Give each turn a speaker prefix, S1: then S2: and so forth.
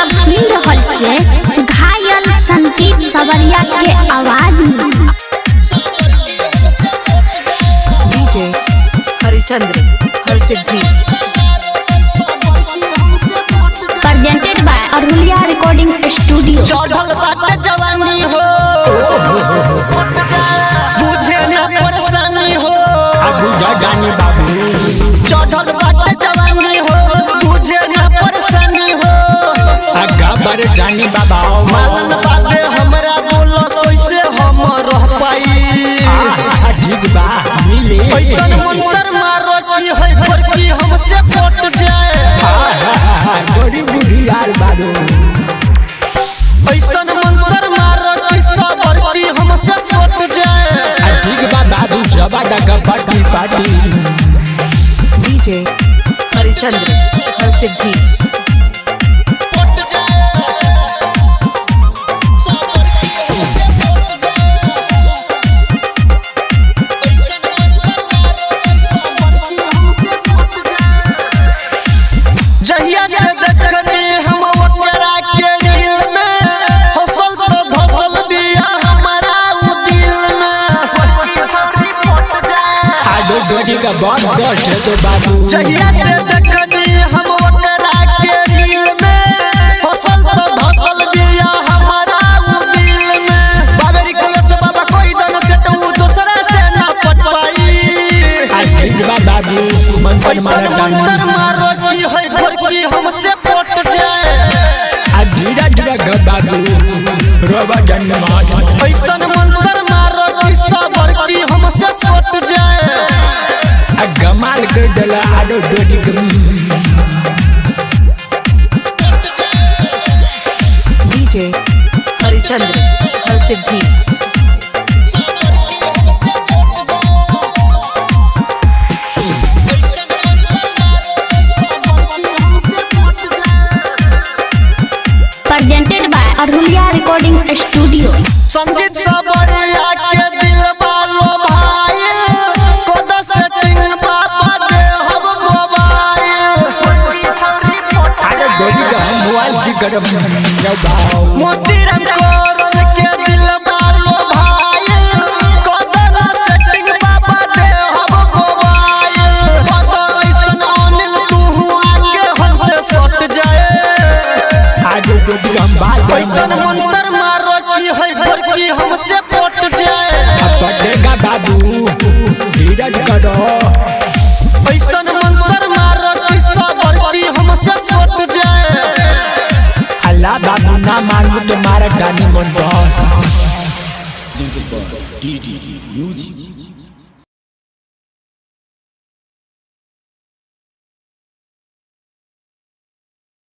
S1: सब सुन रहल छियै घायल संजीत सवरिया के आवाज में।
S2: DJ Harichandra Harsiddhi.
S1: Presented by Arhuliya recording studio.
S3: चढ़ल बाटे जवानी हो, बुझे ना परेशानी हो।
S4: आबू जानी बाबू।
S3: चढ़ल बाटे जवानी हो, बुझे ना परेशानी हो।
S4: आगा बर जानी बाबा।
S3: मालन बाबे हमरा बोल कैसे हम रह पाई।
S4: अच्छा ठीक बा मिले।
S3: ऐसन मंत्र मारो की है गोरकी हमसे पट जाए।
S4: बड़ी बुढ़ी यार बाबू।
S3: ऐसन मंत्र मारो की सबर की हमसे सट जाए।
S4: ठीक बा बाबू जबा डगा party party.
S2: DJ Harichandra Harsiddhi.
S3: पट जाए सबर की हमसे पट जाए। ऐसन मंत्र मारो की सबर की हमसे पट जाए। जहिया से देखनी हम ओकरा के दिल में, हौसल तो धसल बिया हमारा उ दिल में।
S4: आडो डोडी का बहुत दोस्त है तो बाबू।
S3: जहिया से देखनी हम ओकरा के दिल में, हौसल तो धसल बिया हमारा उ दिल में। बाबेरी के से बाबा कोई दन से तो उ दूसरा से ना पट पाई।
S4: आ ठीक बा बाबू मंत्र
S3: ऐसन
S4: मारा
S3: मंत्र
S4: डानी।
S3: मारो की है गोरकी हमसे पट जाए।
S4: आ धीरा धीरा ग बाबू रोबा डंड मार।
S3: ऐसन मंत्र मारो की सबर की हमसे सट जाए।
S4: आ गमाल कर डला आडो डोडी के।
S2: DJ Harichandra Harsiddhi.
S1: Presented by Arhuliya recording studio.
S3: Sanjeet Sabariya के दिल बालो भाई, कोद सेटिंग बाबा दे हम मोबाइल।
S4: आडो डोडी का हम मोबाइल की गरम यो बाबू।
S3: मोतीराम कोरन के दिल बालो भाई, कोद सेटिंग बाबा दे हम मोबाइल। कोद ऐसन अनिल तू आके हमसे सट जाए।
S4: आडो डोडी का हम बाल
S3: ऐसन मंत्र मारो की है गोरकी हमसे पट जाए।
S4: पटेगा बाबू धीरज करो।
S3: ऐसन मंत्र मारो की सबर की हमसे सट जाए।
S4: अल्लाह बाबू ना मानू तुम्हारा डानी मंत्र।
S5: DD Music.